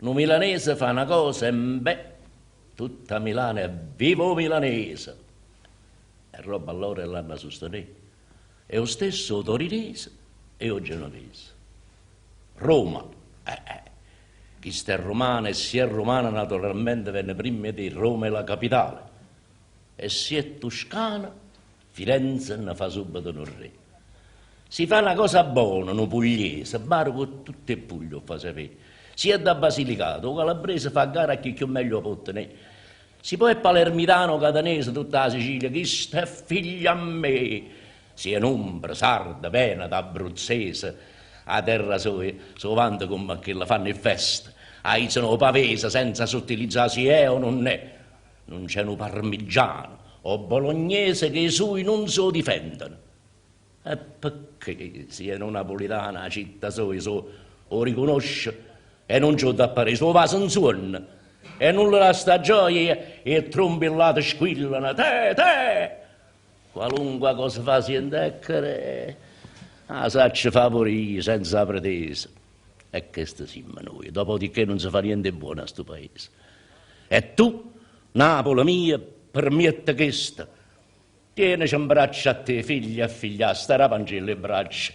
Nu milanese fa na cosa e mbè, tutta Milano evviva 'o milanese! È robba lloro e l'hanna sustenè. E 'o stesso 'o torinese e 'o genovese. Roma, eh eh, chist'è rumana e si è rumana naturalmente vene primma 'e te, Roma è la capitale. E si è tuscana, Firenze ne fa subbeto nu rre. Si fa na cosa bona nu pugliese, Bari cu tutt' 'e Ppuglie 'o fa sapè. Si è d' 'a Basilicata, 'o calabrese fa a gara a chi cchiù meglio 'o pò tenè. Si po' è palermitano o catanese tutta 'a Sicilia, Chisto è figlio a me! Si è n'umbra, sarda, veneta, abruzzese, 'a terra soja s' 'o vanta comm'a chella, fanno 'e ffeste, aizano 'o pavese senza suttilizzà si è o nun è. Nun c'è nu parmigiano o bolognese che 'e sui nun s' 'o difendono. E pecché si è nu napulitano 'a citta soja s' 'o ricunosce e nun ce 'o dà a parè, s' 'o vasa 'nzuonno e nun le dà sta gioia e 'e trombe 'e ll'ate squillano, Tè, tè! Qualunqua cosa fa siente e cherè, 'a saccio fa pure io senza pretese. E chesto simmo nuje, dopodiché nun se fa niente 'e buono a stu paese. E tu, Napule mia, permiette chesto? Tienece 'mbraccio a te, figlia e figliasta, arapancelle 'e braccia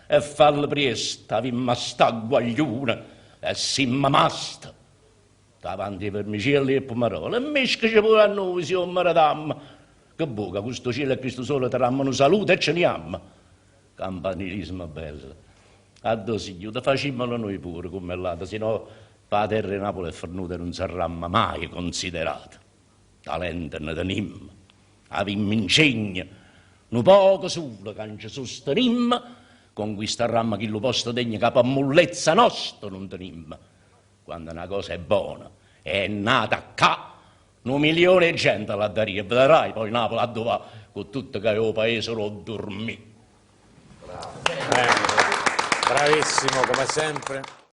e falle priesto, avimma sta guagliune e simmo maste. Davanti 'e vermicielle e 'e pummarole, e mmescace pure a nuje si 'o mmeretammo. Che buò ca cu stu cielo e chistu sole te dammo nu saluto e ce ne jammo. Campanilismo bello. Addò si ghiuto? Facimmolo nuje pure comm' ll'ate, si no p' 'a terra 'e Napule è fernuta e nun sarrammo maje considerate. Talento ne tenimmo, avimmo ingegno, nu poco sulo ca nce sustenimmo, conquistarrammo chillu posto degno ca p' mullezza nosta nun tenimmo. Quando na cosa è bona e è nata ccà, nu milione 'e gente l'addaria e vedarai poi Napule addò va cu tutto ca è 'o paese d' 'o ddurmì. Bravissimo come sempre.